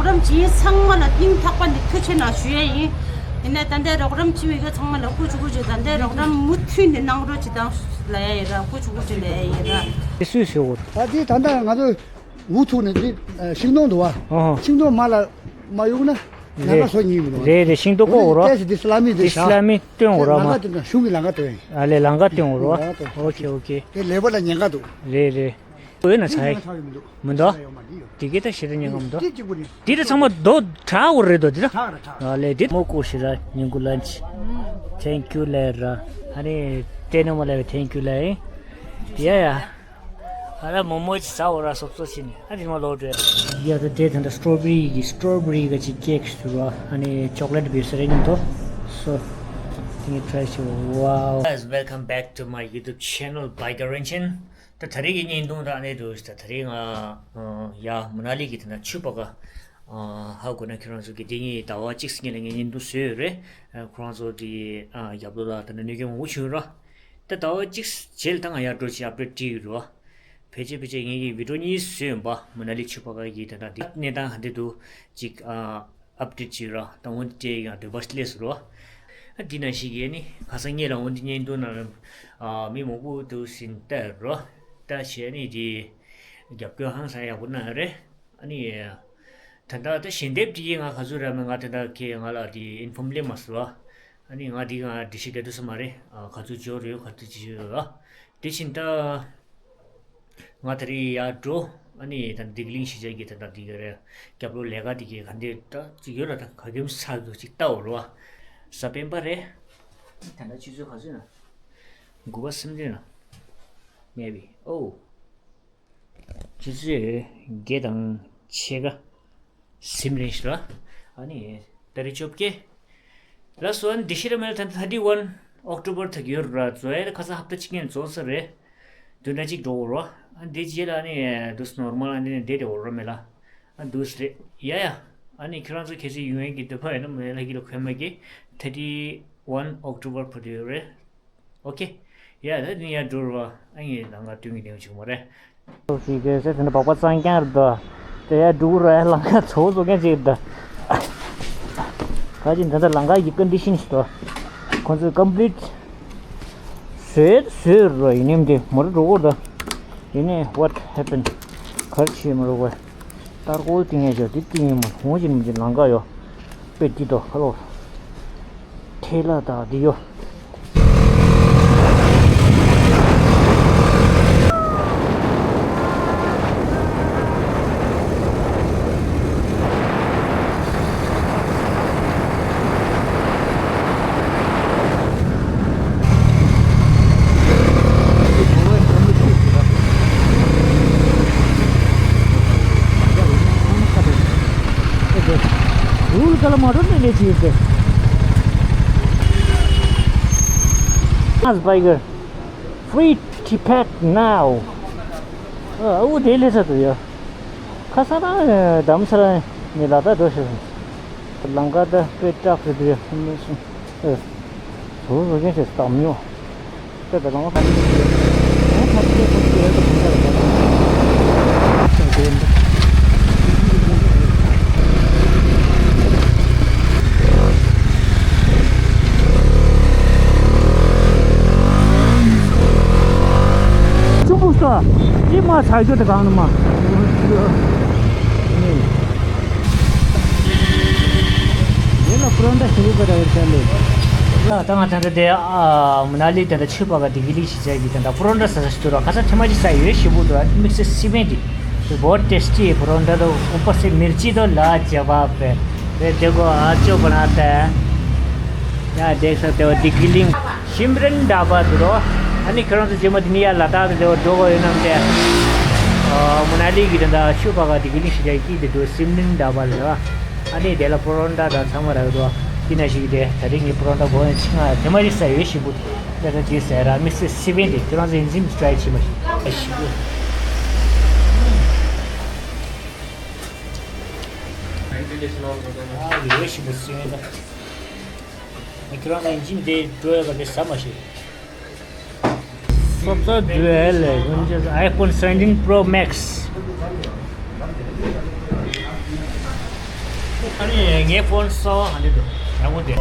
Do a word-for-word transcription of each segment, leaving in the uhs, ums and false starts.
རོགས་རམ་བྱེད་མཁན་ཚང་མ་ལ་སྙིང་ཐག་པ་ནས་ཐུགས་རྗེ་ཆེ་གནང་ཞུ་ཡས་ཡིན། ཡིན་ནའི་ད་ལྟའི་རོགས་རམ་བྱེད་མཁན་ཚང་མ་ལ་སྐུ་གཅིག་པུ་གཅིག་ད་ལྟའི་རོགས་རམ་མུ་མཐུད་ནས་གནང་རོགས་བྱེད་དང་ལབ་ཡས་ཡིན་ར། སྐུ་གཅིག་པུ་གཅིག་ལབ་ཡས་ཡིན་ར། དེ་སུས་ཟེར་འོ། ད་དེ་ད་ལྟ་ང་ཚོ་འུ་ཐུག་ནས་དེ་ཤིང་སྡོང་འདུག་བ། ཨོ། ཤིང་སྡོང་མ་ལ་མ་གཡུག་ན་ལམ་ཁ་བཟོ་ཉིན་མི་འདུག་བ། རེད་རེད། ཤིང་སྡོང་ཀོ་འོ་ར། ཏེས་དེ་སི་ལ་མི་དེ་དེ་སི་བཞག་ལ་མི་སྟོན་འོ་ར་མ། ལམ་ཁ་སྟོན་གཞུང་གི་ལམ་ཁ་སྟོན། ཨ་ལས་ལམ་ཁ་སྟོན་འོ་ར། ལམ་ཁ་སྟོན། ཨོ་ཁེ་ཨོ་ཁེ། དེ་ལས་པ་ལ་ཉེན་ཁ་འདུག་རེད་རེད། འོ་ན་ཚ་ཡི་མི་འདུག་དེ་གའི་ད་ཞེ་དྲག་ཉེན་ཁ་མི་འདུག་དེ་གཅིག་པུ་ནི། དེ་ད་ཚང་མ་རྡོ་བྲག་འོ་རེད་དོ་དེ་ད། ཁྲག་ར་ཁྲག་མོ་ཀོ་ཤི་ར་ཉིན་གུ་ལན་ཆི། Thank you ལེ་ར། ཨ་ནི་ཏེ་ནོ་མ་ལེ་བའི་thank you ལེ། ཡ་ཡ། ཨ་ར་མོ་མོ་ཅི་ཟ་འོ་ར་སོབ་སོ་ཤི་ནི་ཨ་རི་མ་ལོ་དྲེ། ཡ་ད་དེ་ད་ད་སི་ཊོ་བེ་རི་གི་སི་ཊོ་བེ་རི་ག་ཅི་ཀེག་ཤི་ར། ཨ་ནི་ཅོག་ལེ་ཊི་བི་སི་རེ་ཉིན་དོ། So can you try to wow. Guys, welcome back to my YouTube channel, Biker Renchen. ད་ད་རེས་ཀྱི་བརྙན་ཐུང་ད་ཨ་ནེ་འདུག་ད་ད་རེས་ང་ཡ་མ་ན་ལི་གི་དེ་ན་ཆུ་ཕ་ག་ཧ་གོ་ན་ཁྱེད་རང་ཚོ་གི་དེ་ཉིད་ཟླ་བ་གཅིག་སྔོན་ལ་ངས་བརྙན་ཐུང་བཟོས་ཡོད་རེད། ཁོ་རང་ཚོ་གི་རྒྱབ་ལོགས་ལ་ད་ནི་གནོད་སྐྱོན་མང་པོ་བྱུང་ཡོད་ར། ད་ཟླ་བ་གཅིག་རྗེས་ལ་ད་ང་ཡར་འགྲོ་ཅིག་ཨབ་ཌེཊ་བྲིས་ཡོད་ར། ཕལ་ཆེར་ཕལ་ཆེར་ངས་ཀྱི་བི་ཌིའོ་གཉིས་བཟོས་ཡོད་པ་མ་ན་ལི་ཆུ་ཕ་ག་གི་དེ་ན་དེ་གནས་སྟངས་ག་འདྲ་འདུག་ཅིག་ཨབ་ཌེཊ་བྱེད་ར། ད་འོན་ཏེ་ཡང་འདོད་པ་སླེབས་སོང་ར། ཨ་འདི་ན་ཞིག་གིས་ནི་ཁ་སང་ངེད་ལ་འོན་ཏེ་བརྙན་ཐུང་ནང་ལ་ཨ་མི་མང་པོ་འདུག་ཟིན་བལྟས་རོ། ལྟ་བྱས་ནི་དེ་རྒྱབ་སྐྱོར་ཧང་སང་ཡག་པོ་གནང་ཡོད་རེད། ཨ་ནི་ད་ལྟ་ད་ཞལ་འདེབས་དེ་ང་ག་ཚོད་རག་མེད། ང་ད་ལྟ་ཁྱེད་ང་ལ་དེ་ཨིན་ཕོམ་སླེབས་མ་སོང་བ། ཨ་ནི་ང་དེ་ང་འགྲེལ་བཤད་རྒྱག་ཐུབ་ས་མ་རེད། ཨ་ག་ཚོད་འབྱོར་ཡོད་ག་ཚོད་ཅི་ཡོད་ར། དེ་བཞིན་ད། ང་དེ་རིང་ཡར་འགྲོ། ཨ་ནི་ད་བདེ་སྐྱིད་གླིང་གཞིས་ཆགས་ཀྱི་ད་ལྟ་འདི་ག་རེ་རྒྱབ་ལོགས་ལས་ཀ་འདི་གའི་ག་འདྲ་ད་ཅིག་ཡོད་ལ་ད་ག་གེམ་ས་འདུག་ཅིག་ལྟ་འོ་རོ། གཟའ་སྤེན་པ་རེད། ད་ལྟ་ཆུ་ཚོད་ག་ཚོད་ན། དགུ་པ་སེམས་ཅན་ན། maybe ཨོ། ཆུ་ཚོད་བརྒྱད་དང་ཕྱེད་ཀ་ཟིན་རེད་ཤག་ཨ་ནི་ཏ་རིག་བཅོ་བརྒྱད། ལགས་སོ། ཨ་ནི་འདི་ཤེས་ར་མེད་ལ་ད་ལྟ་thirty one October ཐག་ཡོད་ར། རྫོགས་ཡ་ཁ་སང་ཧབ་ཏ་གཅིག་ངན་རྫོགས་ས་རེད། བདུན་ཕྲག་གཅིག་འགྲོ་འོ་རོ། ཨ་འདི་རྗེས་ལ་ཨ་ནི་འདུག་སེ་ནོར་མལ་ཨ་འདི་ནས་བསྡད་དེ་འོ་རོ་མེད་ལ། ཨ་འདུག་སེ་རེད་ཡ་ཡ། ཨ་ནི་ཁྱེད་རང་ཚོ་གལ་སྲིད་ཡོང་ཡས་ཀྱི་འདོད་པ་ཡོད་ན་མེད་ལ་གི་ལ་ཁོས་མ་གི་thirty one October ཕུད་ཡོད་རེད། ཨོ་ཁེ། ཡ་ད་ནི་ཡ་འགྲོ་ར་བ། ཨ་ཡེ་ལང་ཀ་སྟོན་གྱི་ནས་བྱུང་མ་རེད། ཅིག་གི་ཟེར་དེ་འདྲ་སྦག་སྦག་གཙང་རྐྱང་རེད་དོ། དེ་ཡ་འགྲོ་ར་ཡ་ལང་ཀ་ཚོ་བཟོ་མཁན་ཅིག་རེད་དོ། ག་ཅིག་འདི་འདྲ་ལང་ཀ་གི་ཀོན་ཌི་ཤན་ཞིག་དོ། ཁོང་ཚོས་ཀམ་པི་ལིཊ་བཟོས་བཟོས་ར་ཡིན་ནམ་དེ་མ་རེད་འགྲོ་གོ་ར། ཡིན་ནའི་what happened ག་རེ་བྱས་མ་རེད་གོ། ཏར་ཀོལ་ཏིང་ཡ་ཞོ་དེ་ཏིང་ཡ་མ་ཧོང་ཅིན་མི་ཅིན་ལང་ཀ་ཡོ། པེ་ཏི་དོ་ཧ་ལོ། ཐེ་ལ་དང་དེ་ཡོ། As Biker, free Tibet now. ཨ་འུ་དེ་ལས་ས་དུ་ཡོ། ཁ་ས་ར་དམ་ས་ར་ནི་ལ་ད་དོ་ཤི། ལང་ཀ་ད་པེ་ཏྲ་ཕི་དུ་ཡོ་སུ་མི་སུ། ཨེ། ཐོ་རོ་ཅན་ཞེས་སྟག་མྱོ། ད་ད་ལང་ཁ་ཅིག་ཁ་ཅིག་ཁོ་ཅིག་ཡར་དུ་ཕུང་ཁ་ལ་ཁ་ཅིག་ཁ་ཅིག་ཁོ་ཅིག་ཆུ་བུ་སོ། ཅི་མ་ཚ་རྒྱུ་དེ་གང་ནི་མ། དེ་ལ་པུ་རོན་ད་ཞི་བུ་ག་ད་ཡོད་ཅན་ལེ། ལ་ད་ང་ད་ད་དེ་ཨ་མ་ན་ལི་ད་ད་ཆུ་བ་ག་དི་གི་ལི་ཞི་ཅ་གི་ད་ད་པུ་རོན་ད་ས་ས་ཞི་ཏུ་ར་ཁ་ས་ཐེ་མ་ཅི་ས་ཡོད་ཞི་བུ་དུ་ར་དམིགས་སེ་སི་མེན་ཏི་བོ་ཏེ་སི་ཏི་པུ་རོན་ད་དོ་ཨུ་པ་སེ་མིར་ཅི་དོ་ལ་ཅ་བ་པེ་རེ་དེ་གོ་ཨ་ཅོ་པ་ན་ད་ཡ་དེ་ས་དེ་བ་དི་གི་ལིང་། ཤིམ་རན་ཌ་བ་དུ་རོ། ཨ་ནི་ཁྱོད་རང་ཚོ་རྗེས་མ་དེ་ནི་ཡ་ལ་དྭགས་དེ་འགྲོ་གི་ཡོད་ནམ་དེ། ཨ་མ་ན་ལི་གི་དེ་འདྲ་ཆུ་བ་ག་དི་གི་ལིང་ཞི་ཅ་གི་དེ་འགྲོ་ཤིམ་རན་ཌ་བ་ལ་ར། ཨ་ནི་དེ་ལ་པུ་རོན་ཊ་དང་ཚང་མ་རག་འདུག་དེ་ན་ཞིག་དེ་ད་རིང་ངའི་པུ་རོན་ཊ་གོ་ནས་ཆི་ང་དེ་མ་རིག་ས་ཡོད་ཞིག་པུ་དེ་ད་དེ་ཟེར་ར་དམིགས་བསལ་སི་པན་དེ་ཁྱོད་རང་ཚོ་ཡིན་ཟིན་ཊ་རའི་བྱེད་མ་ཞིག་ཨ་ཡོད་ཞིག་པུ་སི་པན་ད། ཁྱོད་རང་ཚོ་ཡིན་ཟིན་དེ་འགྲོ་ཡོད་པ་དེ་ཟ་མ་ཞིག་སོབ་སོབ་བཟོས་ལས་ཀུན་གྱི་iPhone seventeen Pro Max། ཨ་ནི་ངའི་ཕོན་གསར་པ་ཧ་ལས་འདུག་ཡག་པོ་འདུག་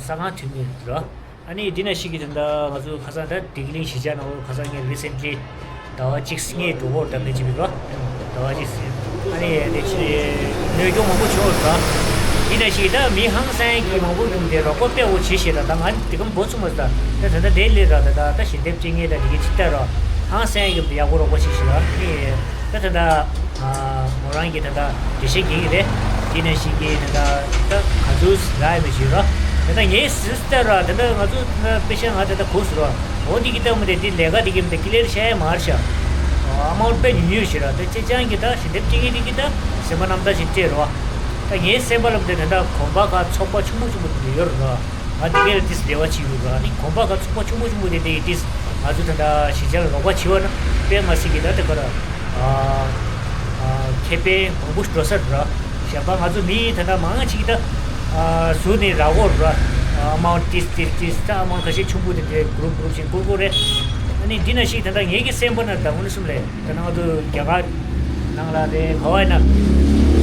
ས་ཁང་ཐོན་མི་རེད། ཨ་ནི་འདི་ན་ཞིག་གི་ད་ལྟ་ང་ཚོ་ཁ་སང་ད་བདེ་སྐྱིད་གླིང་གཞིས་ཆགས་ནང་ལོགས་ཁ་སང་ངས་རི་སེན་ཊི་ལི་ཟླ་བ་གཅིག་སྔོན་འགྲོ་གི་ཡོད་རེད། ད་ཕལ་ཆེར་རེད་པ། ཟླ་བ་གཅིག་ཟིན། ཨ་ནི་དེ་ཕྱིར་གནོད་སྐྱོན་མང་པོ་བྱུང་ཡོད་རེད་པ། འདི་ན་ཞིག་ད་མི་ཧང་སང་གི་མང་པོ་ཡོང་སྟེ་རོགས་པ་དཔེ་འོ་བྱེད་ཤེས་ར། ད་ང་འདི་གམ་འགོ་ཚུགས་མ་ཟ། ད་ད་ལྟ་དེ་ལས་ར། ད་ད་ད་ཞལ་འདེབས་སྤྲད་མཁན་ད་འདི་གི་ཅིག་ལྟ་ར། ཧང་སང་གི་ཡག་པོ་རོགས་པ་བྱེད་ཤེས་ར། ཨ་ནི་ད་ད་ད། ཨ། མོ་རང་གིས་ད་ལྟ་འགྲེལ་བཤད་རྒྱག་གི་རེད། དེ་ནས་ཞིག་གིས་ད་ལྟ་ད་ག་ཚོད་རག་ཡོད་མེད་ཞུས་རོགས། ད་ལྟ་ངའི་སི་སི་ཊར་ར། ད་ལྟ་ང་ཚོ་ད་ལྟ་དཔེ་ཆ་ང་ད་ལྟ་གོ་སོང་ར། འོ་འདི་གི་ལྟ་མོ་དེ་འདི་ལས་ཀ་འདི་གི་མི་ད་ཀི་ལེར་ཤ་ཡ་མ་རེད་ཤག་ཨ་མའུན་ཊི་དཔེ་ཉུང་ཉུང་ཞིག་ར། ད་ཅེ་ཅང་གི་ད་ཞལ་འདེབས་སྤྲད་མཁན་འདི་གི་ད་སེམས་པ་རྣམ་དག་ཞིག་སྤྲད་རོགས། ད་ངའི་སེམས་པ་ལ་དེ་ད་ལྟ་གོམ་པ་ཁ་ཚོགས་པ་ཆུང་ཀུ་ཆུང་ཀུ་དེ་འདྲ་ཡོད་ར། ང་དེ་གས་ལ་ཏིས་འབྲེལ་བ་བྱེད་ཡོད་ར། ནི་གོམ་པ་ཁ་ཚོགས་པ་ཆུང་ཀུ་ཆུང་ཀུ་དེ་འདྲ་གི་ཏིས་ང་ཚོ་ད་ལྟ་གཞིས་ཆགས་ལ་རོགས་པ་བྱེད་པ་ན་དཔེ་མ་སྲིད་ཀྱི་ད་ལྟ་ག་ར་ཨ་ཨ་ཁེ་ཕན་མང་པོ་འགྲོ་ས་རེད་ར། གཞན་པ་ང་ཚོ་མི་ད་ལྟ་མང་ཆེ་གི་ད་ཨ་ཟུར་ནས་རག་གི་ཡོད་ར། ཨ་མའུན་ཊི་ཏིས་ཏིས་ཏིས་ད་ཨ་མའུན་ཊི་ཁ་ཤས་ཆུང་ཀུ་དེ་འདྲ་གུ་རུབ་གུ་རུབ་བྱས་བསྐུར་གི་ཡོད་རེད། ཨ་ནི་འདི་ན་ཞིག་ད་ལྟ་ངེད་ཀྱི་སེམས་པ་ན་ད་དངོས་གནས་གསུམ་ལས། ད་ནང་དུ་རྒྱ་གར་ནང་ལ་དེ་ག་བ་ཡིན་ན་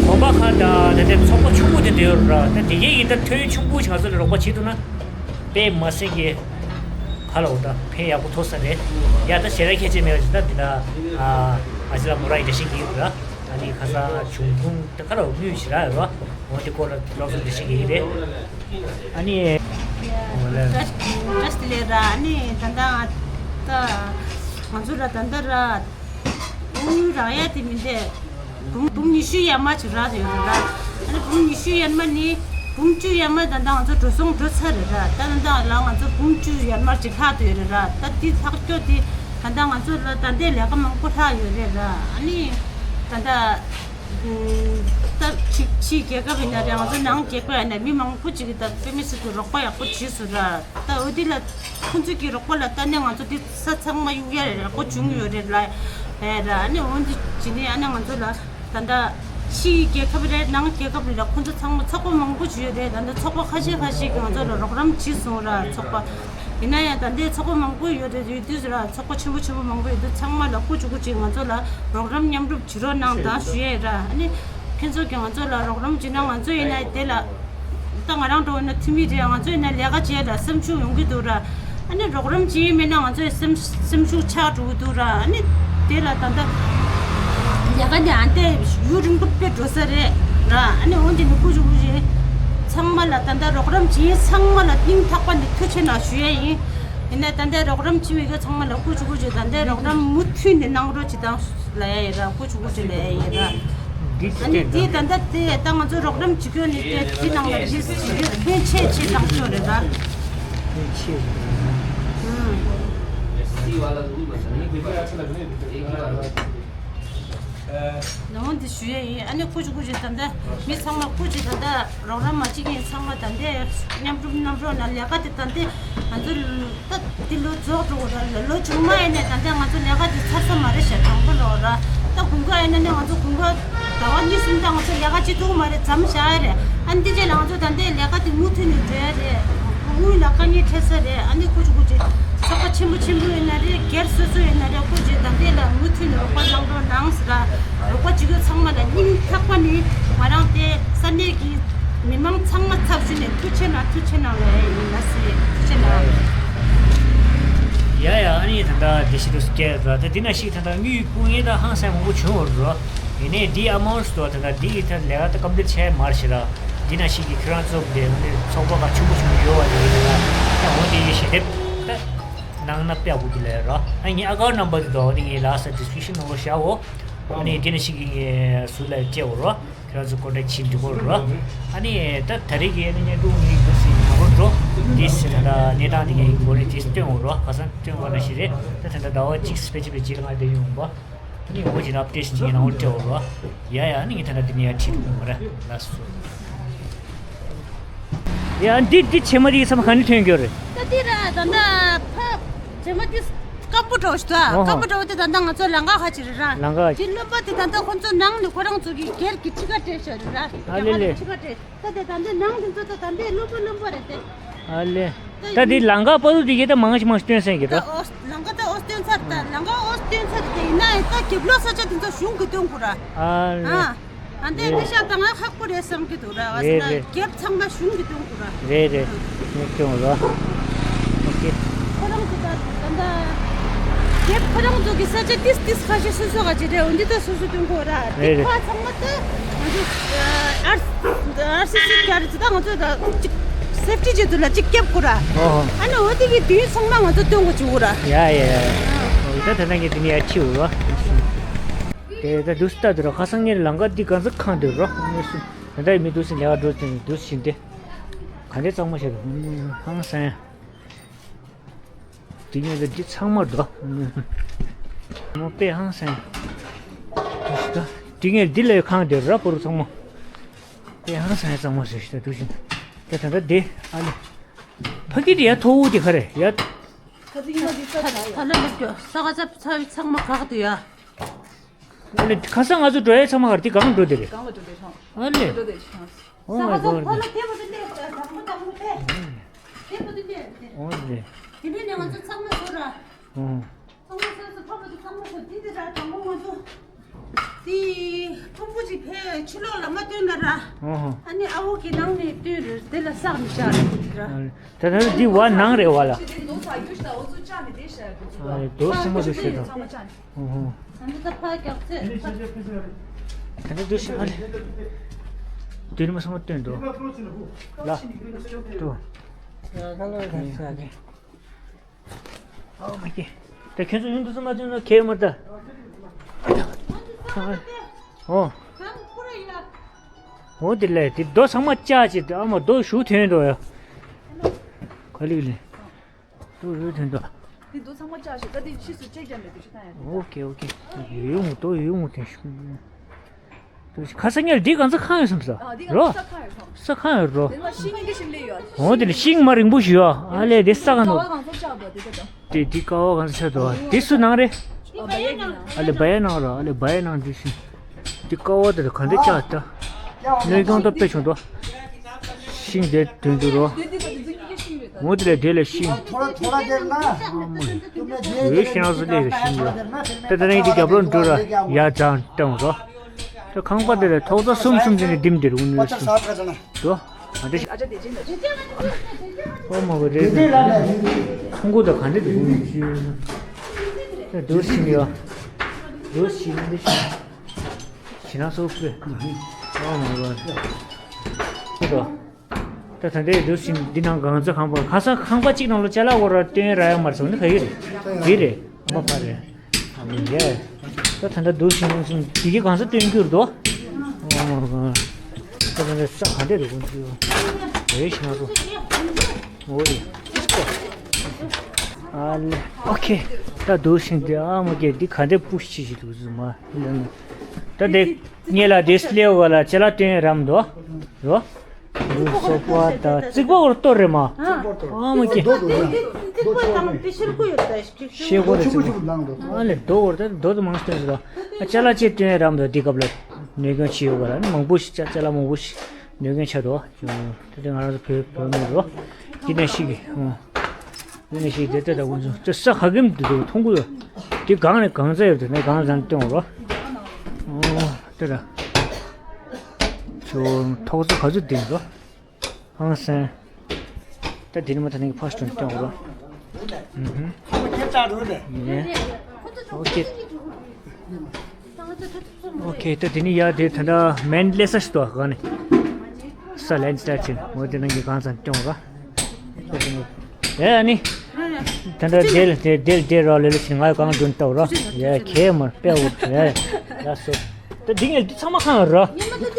གོམ་པ་ཁ་ད་ད་དེ་ཚོགས་པ་ཆུང་ངུ་དེ་འདྲ་ཡོད་ར། ད་དེ་གའི་ཡིན་ད་ཐོན་ཆུང་ཀུ་ཞིག་ང་ཚོ་ལ་རོགས་པ་བྱེད་ཐུབ་ན་དཔེ་མ་སྲིད་ཀྱི་ག་ལ་འོ་ད་ཕན་ཡག་པོ་ཐོགས་ས་རེད། ཡ་ད་ཞེ་དྲག་ཁྱད་ཆེ་མེད་པ་ཞིག་ད་འདི་ད་ཨ་ཨ་ཅེ་ལགས་མོ་རང་ཡིན་འདྲ་ཞིག་གི་ཡོད་ར། ཨ་ནི་ཁ་སང་བྱུང་ཁུངས་ད་ག་ལ་དངོས་ཞེ་དྲག་ཡོད་ར། འོ་དེ་སྐོར་ལ་ལོགས་སུ་འདྲ་ཞིག་གི་ཡིན་རེད། ཨ་ནི་འོ་ལ་བཀྲ་ཤིས་བདེ་ལེགས་ར། ཨ་ནི་ད་ལྟ་ད་ང་ཚོ་ལ་ད་ལྟ་ར། དངུལ་རག་ཡ་དེ་མི་འདྲ། འབུམ་འབུམ་ཉི་ཤུ་ཡར་མར་ཅིག་རག་ཡོད་རེད་ར། ཨ་ནི་འབུམ་ཉི་ཤུ་ཡར་མར་ནི་འབུམ་བཅུ་ཡར་མར་ད་ལྟ་ང་ཚོ་འགྲོ་སོང་འགྲོ་ཚར་རེད་ར། ད་ད་ལྟ་ལ་ང་ཚོ་འབུམ་བཅུ་ཡར་མར་ཅིག་ལྷག་ཏུ་ཡོད་རེད་ར། ད་དེ་ལྷག་རྒྱུ་དེ་ད་ལྟ་ང་ཚོ་ལ་ད་ལྟའི་ལས་ཀ་མང་པོ་ལྷག་ཡོད་རེད་ར། ཨ་ནི་ད་ལྟ་ད་ཕྱི་ཕྱི་རྒྱལ་ཁབ་ཡིན་ན་རེད། ང་ཚོ་ནང་རྒྱལ་ཁབ་ཡིན་ན་མི་མང་པོ་ཅིག་གིས་ད་དཔེ་མི་སྲིད་དུ་རོགས་པ་ཡག་པོ་བྱས་སོང་ར། ད་འོ་དེ་ལ་ཁོང་ཚོ་གི་རོགས་པ་ལ་ལྟ་ནས་ང་ཚོ་འདི་ས་ཚང་མ་གཡུག་ཡ་རེད། རག་པོ་བྱུང་ཡོད་རེད་ལ། ཨེ་ར། ཨ་ནི་འོན་ཏེ་བྱས་ནས་ཨ་ནི་ང་ཚོ་ལ་ད་ལྟ་ཕྱིའི་རྒྱལ་ཁབ་རེད། ནང་རྒྱལ་ཁབ་རེད་ལ། ཁོང་ཚོ་ཚང་མ་ཚོགས་པ་མང་པོ་ཞིག་ཡོད་རེད། ད་ལྟ་ཚོགས་པ་ཁ་ཤས་ཁ་ཤས་ཀྱིས་ང་ཚོ་ལ་རོགས་རམ་བྱས་སོང་ར། ཚོགས་པ་ཡིན་ན་ཡང་ད་ལྟའི་ཚོགས་པ་མང་པོ་ཡོད་རེད། ཡོད་དུས་ར་ཚོགས་པ་ཆེན་པོ་ཆེན་པོ་མང་པོ་ཡོད་དུས་ཚང་མ་ལ་སྐུ་གཅིག་པུ་གཅིག་ང་ཚོ་ལ་རོགས་རམ་མཉམ་རུབ་བྱེད་རོགས་གནང་དང་ཞུ་ཡས་ར། ཨ་ནི་ཁྱེད་ཚོ་གིས་ང་ཚོ་ལ་རོགས་རམ་བྱེད་ན་ང་ཚོ་ཡིན་ན་དེ་ལ། ད་ང་རང་འདྲ་བོ་ན་འཐུས་མི་རེད། ང་ཚོ་ཡིན་ན་ལས་ཀ་བྱེད་ལ་སེམས་ཤུགས་ཡོང་གི་འདུག་ར། ཨ་ནི་རོགས་རམ་བྱེད་མེད་ན་ང་ཚོའི་སེམས་སེམས་ཤུགས་ཆག་འགྲོ་གི་འདུག་ར། ཨ་ནི་དེ་ལ་ད་ལྟ་ལས་ཀ་འདི་ཨ་འདས་ཡུན་རིང་པོ་དཔེ་འགྲོ་ས་རེད་ར། ཨ་ནི་འོན་ཀྱང་ནི་སྐུ་གཅིག་པུ་རེད། ཚང་མ་ལ་ད་ལྟ་རོགས་རམ་བྱེད་ཚང་མ་ལ་སྙིང་ཐག་པ་ནས་ཐུགས་རྗེ་ཆེ་གནང་ཞུ་ཡས་ཡིན། ཡིན་ན་ད་ལྟ་རོགས་རམ་བྱེད་མི་དགོས། ཚང་མ་ལ་སྐུ་གཅིག་པུ་རེད། ད་ལྟ་རོགས་རམ་མུ་མཐུད་ནས་གནང་རོགས་བྱེད་དང་ལ་ཡ་ཡིན་ར། སྐུ་གཅིག་པུ་རེད་ལ་ཡ་ཡིན་ར། འདི་ཨ་ནི་འདི་ད་ལྟ་དེ་ད་ང་ཚོ་རོགས་རམ་བྱེད་རྒྱུ་ནི་དེ་འདི་ནང་ལ་འདི་ཕན་ཆེ་ཆེ་དྲག་ཤོས་རེད་ད། ཕན་ཆེ་རེད། ཨང་། ནང་འདི་ཞུ་ཡས་ཡིན། ཨ་ནི་སྐུ་གཅིག་སྐུ་གཅིག་ད་ལྟ་མི་ཚང་མ་སྐུ་གཅིག་ད་ལྟ་རོགས་རམ་མ་བྱེད་མཁན་ཚང་མ་ད་ལྟ་མཉམ་རུབ་མཉམ་རོགས་ནང་ལས་ཀ་དེ་ད་ལྟ་ང་ཚོ་ད་འདི་ལོ་རྫོགས་འགྲོ་གི་རེད། ལོ་རྗེས་མ་ཡིན་ནའི་ད་ལྟ་ང་ཚོ་ལས་ཀ་འདི་ཚར་ས་མ་རེད་ཤག་དང་པོ་ལོ་ར། ད་དགུན་ཁ་ཡིན་ན་ནི་ང་ཚོ་དགུན་ཁ་ཟླ་བ་གཉིས་གསུམ་ད་ང་ཚོ་ལས་ཀ་བྱེད་ཐུབ་ཀྱི་མ་རེད། མཚམས་བཞག་ཡ་རེད། ཨ་ནི་འདི་རྗེས་ལ་ང་ཚོ་ད་ལྟའི་ལས་ཀ་འདི་མུ་མཐུད་ནས་འགྲོ་ཡ་རེད། དངུལ་ལ་དཀའ་ངལ་འཕྲད་ས་རེད། ཨ་ནི་སྐུ་གཅིག་སྐུ་གཅིག་ཚོགས་པ་ཆེན་པོ་ཆེན་པོ་ཡིན་ན་རེད། སྒེར་སོ་སོ་ཡིན་ན་རེད། སྐུ་གཅིག་ད་ལྟའི་ལ་མུ་མཐུད་ནས་རོགས་པ་གནང་རོགས་གནང་ཟེར་ར། རོགས་པ་བྱེད་མཁན་ཚང་མ་ལ་སྙིང་ཐག་པ་ནས་ང་རང་དེ་ས་གནས་ཀྱི་མི་མང་ཚང་མ་ཚབ་ཞུས་ནས་ཐུགས་རྗེ་ཆེ་གནང་། ཐུགས་རྗེ་ཆེ་གནང་ལེ་ཡིན་ན་ཟེར། ཐུགས་རྗེ་ཆེ་གནང་། ཡ་ཡ། ཨ་ནི་ད་ལྟ་དེ་ཤི་དུ་སྐད་ར། ད་དེ་ན་ཤི་ད་ལྟ་དངུལ་སྐུ་ངལ་ད་ཧང་སང་མང་པོ་བྱུང་བ་རོ། ཡིན་ནའི་དེའི་ཨ་མའུན་ཊི་དོ་ད་ལྟ་དེའི་ད་ལས་ཀ་ད་ཀམ་པི་ལིཊ་བྱས་མ་རེད་ཤི་ར། དེ་ན་ཤི་གི་ཁྱེད་རང་ཚོ་དེ་ཚོགས་པ་ཁག་ཆུང་པོ་ཆུང་པོ་ཡོད་བ་དེ་ཡིན་ད། ད་འོ་དེ་ཡི་ཞལ་འདེབས་ད་གནང་ན་དཔེ་ཡག་པོ་འདུག་ལས་ར། ཨ་ངའི་ཨ་ཀའུན་ཊི་ནམ་བར་དེ་དོ་དེ་ངའི་ལ་ས་ཌི་སི་ཀི་རིབ་ཤན་ནང་ལོགས་བཞག་འོ། ཨ་ནི་དེ་ན་ཤི་གི་ངས་ཟུར་ལ་སྤྲད་འོ་རོ། ཁྱེད་རང་ཚོ་ཀོན་ཊེག་བྱེད་འགྲིག་གོ་ར། ཨ་ནི་ད་ད་རེས་ཀྱི་ཨ་ནི་བརྙན་ཐུང་ནི་འདི་སི་ནང་ལོགས་འགྲོ། འདི་སི་ད་ལྟ་གནས་སྟངས་འདི་ངས་འགོ་ནས་འདི་སྟོན་འོ་ར། ཁ་སང་སྟོན་པ་ན་ཤི་རེད། ད་ད་ལྟ་ཟླ་བ་གཅིག་སི་ཕལ་ཆེར་ཕལ་ཆེར་ལྔ་དེ་ཡོང་བ། ཨ་ནི་འོ་ཇི་ན་ཨབ་ཌེཊ་ཅིག་ནང་ལོགས་སྤྲད་འོ་ར། ཡ་ཡ། ཨ་ནི་ངས་ད་ལྟ་འདི་ནས་ཡར་ཁྲིད་འགྲོ་གོ་ར། ལགས་སོ། ཡ་འདི་འདི་བྱེ་མ་འདི་ཚང་མ་ག་ནས་ཐོན་རྒྱུ་རེད། ད་འདི་ར་ད་ལྟ་ཕ་བྱེ་མ་འདི་སྐམ་པོ་འདྲ་བོ་ཞིག་འདུག་ཨ། ཨོ་ཧོ། སྐམ་པོ་འདྲ་བོ་དེ་ད་ལྟ་ང་ཚོ་ལམ་ཁ་ཁ་ཅིག་རེད་ར། ལམ་ཁ་ཁ་ཅིག་འདི་རློན་པ་དེ་ད་ལྟ་ཁོ་ཚོ་ནང་ནས་ཁོ་རང་ཚོ་གི་སྒེར་གྱི་ཁྲི་ཀ་སྤྲད་བཞག་རེད་ར། ཨ་ལེ་ལེ། ཁྲི་ཀ་སྤྲད། ད་དེ་ད་འདི་ནང་དེ་ཚོ་ད་ད་འདི་རློན་པ་རློན་པ་རེད་དེ། ཨ་ལེ། ད་འདི་ལམ་ཁ་བར་དུ་འདི་གའི་ད་མང་ཞིག་མང་ཞིག་སྟོན་སེང་གི་ད། ད་ཨོ་ལམ་ཁ་ད་ཨོ་སྟོན་ཚར། ད་ལམ་ཁ་ཨོ་སྟོན་ཚར། དེ་ཡིན་ན་ད་རྒྱབ་ལོགས་ས་ཆ་དེ་ཚོ་གཞུང་གི་སྟོན་དགོས་ར། ཨ་ལེ། ཨ་ཨ་འདས་ཕེ་ཤ་ད་ང་ཁག་པོ་རེད་བསམ་གི་འདུག་ར། བ་ས་རེད་ན་རེད། རྒྱབ་ཚང་མ་གཞུང་གི་སྟོན་དགོས་ར། རེད་རེད། ངས་སྟོན་དགོས་ར། ཨོ་ཀེ། ཁོ་རང་ཚོ་ད་ད་ད་རྒྱབ་ཁོ་རང་ཚོ་གི་ས་ཆ་ཏིས་ཏིས་ཁ་ཤས་སོ་སོ་ག་ཅི་རེད། འོན་ཏེ་ད་སོ་སོ་སྟོན་དགོས་ར། རེད་རེད། དེ་ཁ་ཚང་མ་ད་ང་ཚོ་ཨར་ཨར་སི་སི་ག་རེ་ཚོ་ད་ང་ཚོ་ད་ཅིག་སེབ་ཊི་ཆེད་དུ་ལ་ཅིག་རྒྱབ་དགོས་ར། ཨོ་ཧོ། ཨ་ནི་འོ་དེ་གི་དུས་ཚང་མ་ང་ཚོ་སྟོན་དགོས་བྱུང་ར། ཡ་ཡ་ཡ། ད་ད་ནང་གི་དེ་ནི་ཡ་ཆི་འོ་ར། དེ་ད་དུས་ལྟ་དུ་ར་ཁ་སང་ངའི་ལམ་ཁ་འདི་གང་ཚ་ཁང་དུ་རོ། ད་ད་མི་དུས་ལས་ཀ་འགྲོ་དུས་དུས་ཤིན་ཏེ་ག་འདྲས་གཙང་མ་བྱེད་དུ་ཧང་སང་། དེ་ངས་ད་འདི་ཚང་མ་འགྲོ། མོ་དཔེ་ཧང་སང་། དེ་ངས་འདི་ལས་ཁང་དེ་ར་པོ་རུ་ཚང་མ། དཔེ་ཧང་སང་གཙང་མ་བྱེད་ཤི་ད་དུས་ཤིན་ད་ད་ད་དེ་ཨ་ལེ། ཕ་གི་དེ་ཡ་ཐོ་བོ་དེ་ག་རེ་ཡ། ད་ད་ལ་ལབ་རྒྱོ་ས་ག་ས་ཚ་ཚང་མ་གག་དུ་ཡ། ཨ་ནི་ཁ་སང་ང་ཚོ་འགྲོ་ཡ་ཚང་མ་གར་དེ་གང་འགྲོ་དེ་རེད། གང་ལ་འགྲོ་དེ་ཤང་། ཨ་ལེ། འགྲོ་དེ་ཤང་། Oh my god. ཨོ་ལེ། དེ་ནས་ང་ཚོ་ཚང་མ་ཚོ་ར། ཨོ། ཚང་མ་ཚོ་ཚོ་ཕ་མ་ཚོ་ཚང་མ་ཚོ་དེ་དེ་ར་དང་པོ་ང་ཚོ། དེ་ཕུང་པོ་ཅིག་ཕའི་ཕྱི་ལོགས་ལ་མ་བཏོན་ན་ར། ཨོ་ཧོ། ཨ་ནི་ཨ་བོ་གི་ནང་ནས་བཏོན་རེད། དེ་ལ་བསགས་མི་བྱ་རེད་ར། ད་ད་འདི་བ་ནང་རེད་བ་ལ། ཨ་རེད། རྡོ་སྲིན་མོ་དེ་ཤེས་དང་། ཨོ་ཧོ། ཨ་ནི་ད་ཕ་རྒྱག་ཚེ་ད་ནི་འདུག་ཤི་ཨ་ལེ། དེ་ནི་མ་སོང་བ་སྟོན་འདུག་ལ། ཏུ། ཨོ་མ་ཀི། ད་ཁྱོད་ཚོ་ཡོང་དུས་སུ་མ་བྱུང་ན་ཁེལ་མ་ད། ཨོ། འོ་དེ་ལས་དེ་རྡོ་ཚང་མ་བཅག་ཅིག་ཨ་མ་རྡོ་ཞུ་ཐོན་འགྲོ་ཡ། ག་ལི་ལི། རྡོ་ཞུ་ཐོན་འགྲོ། དེ་རྡོ་ཚང་མ་བཅག་ཞིག་ད་དེ་ཕྱིས་སུ་ཅེག་རྒྱབ་ནས་དེ་ཤུ་ཐང་ཡ། ཨོ་ཀེ་ཨོ་ཀེ། ཡོད་ངོ་རྡོ་ཡོད་ངོ་དེ་ཤུ། ཁ་སང་ཉལ་འདི་གང་ས་ཁང་ཡོད་སམ་ས། ཨ་འདི་གང་རོ། ས་ཁང་ཡོད་རོ། ས་ཁང་ཡོད་རོ། དེ་ལ་ཤིང་གི་ཤིང་ལས་ཡོད། འོ་དེ་ལ་ཤིང་མ་རིང་པོ་ཞིག་ཡོད། ཨ་ལས་དེ་ས་ཁང་ནོ། ཀ་བ་གང་ས་ཆགས་པ་དེ་ད་ད། དེ་འདི་ཀ་བ་གང་ས་ཆགས་འདུག་བ། དེ་སུ་ནང་རེད། ཨ་བ་ཡ་ནང་། ཨ་ལས་བ་ཡ་ནང་རོ། ཨ་ལས་བ་ཡ་ནང་འདི་ཤིང་། འདི་ཀ་བ་དེ་ལ་གང་དེ་ཆགས་ད། གནོད་སྐྱོན་ད་དཔེ་བྱུང་འདུག་ཤིང་དེ་དོན་དུ་རོ། འོ་དེ་ལས་དེ་ལས་ཤིང་། འོད་ཤིང་སུ་ལས་ཤིང་ཡོད། ད་ད་ནི་འདི་རྒྱབ་ལོགས་འགྲོ་ར་ཡ་ཙང་སྟོན་རོ། ད་ཁང་པ་དེ་ལ་ཐོག་རྩ་གསུམ་གསུམ་དེ་ནས་བསྡིམས་ཏེ་རུང་ནུས་སུ་འགྲོ། ཨ་འདྲ་ཞིག་ཨོ་མ་གོ་རེད། ཁོང་ཀུ་ད་ག་འདྲ་འདུག་ད་འདུག་ཤིང་ཡོད། འདུག་ཤིང་འདི་ཤིང་ན་སོགས་པས། ཨོ་མ་གོ་ད། ད་ད་ལྟའི་འདུག་ཤིང་འདི་ནང་གང་ཚ་ཁང་པ་ཁ་སང་ཁང་པ་གཅིག་ནང་ལ་ཅ་ལག་སྐོར་ར་སྟོན་ར་ཡ་མར་སོང་ནི་ག་གི་རེད། འདི་རེད། མ་ཕ་རེད། ཨ་མི་ཡ། ད་ད་ལྟ་འདུག་ཤིང་ནང་སོང་འདི་གི་གང་ཚ་སྟོན་རྒྱུར་འདུག་ཨོ་མ་གོ་ད་ད་ལྟ་ས་ག་འདྲ་རེད་གོ་འདི། འོ་ཡ་ཤིང་ན་སོ། འོ་ཡ། ཨ་ལེ། ཨོ་ཁེ། ད་འདུག་ཤིང་འདི་ཨ་མ་གེ་འདི་ག་འདྲ་པུ་ཤི་ཤི་འདུག་ཟུ་མ། ད་འདི་ངེད་ལ་འདི་སླེ་བ་ལ་ཅ་ལག་སྟོན་རམ་འདུག་རོ། སོག་པ་དང་རྩིག་པ་འོར་གཏོར་རེད་མ། ཨ་མ་ཀི། ཤེལ་སྒོ་རེད་རྩིག་པ། ཨ་ལེ་རྡོ་འོར་ད་རྡོ་དུ་མང་སྟོན་ཟེར་ལ། ཅ་ལག་ཅིག་སྟོན་རམ་འདུག་འདི་སྐབས་ལ་གནོད་སྐྱོན་ཆེ་ཡོད་ག་ལ་ནི་མང་པོ་ཞིག་ཅ་ཅ་ལག་མང་པོ་ཞིག་གནོད་སྐྱོན་ཆེ་འདུག་ད་དེ་ང་རང་ཚོ་བོད་བོད་མི་རོ། འདི་ནས་ཤིག་གི་ཨོ། འདི་ནས་ཤིག་དེ་ལྟ་ད་ཀུན་སོང་དེ་ས་ཧ་གིམ་དུ་འདུག་མཐོང་གི་ཡོད། དེ་གང་ནས་གང་ཚ་ཡོད་དེ་ནས་གང་ཚ་སྟོན་རོ། ཨོ། དེ་ལ། ཚོ་ཐོག་ཚོ་ག་ཚོད་ལྡན་འགྲོ། ཧང་སང་། ད་དེ་ནི་མ་ཐ་ནི་ཕ་སི་ཊོན་སྟོན་རོ། ཨུ་ཧུ། ཡིན། ཨོ་ཀེ། ཨོ་ཀེ་ད་དེ་ནི་ཡ་དེ་ད་ད་མེན་ལེ་ས་ཞིག་ཏོ་ག་ནི། ས་ལན་སི་ལའི་ཌི་ཆེན་འོ་དེ་ནང་གི་གང་ཚང་སྟོན་རོ། ཨེ་ཨ་ནི། ད་ལྟ་དེ་ལ་དེ་དེ་ལ་དེ་རོ་ལེ་ལེ་ཞིག་ང་གང་དུ་ལྟ་རོ། ཡ་ཁེ་མར་པེ་འུར་ཡ་ཡ་སོ། ད་འདི་ངས་འདི་ཚང་མ་ཁང་ར།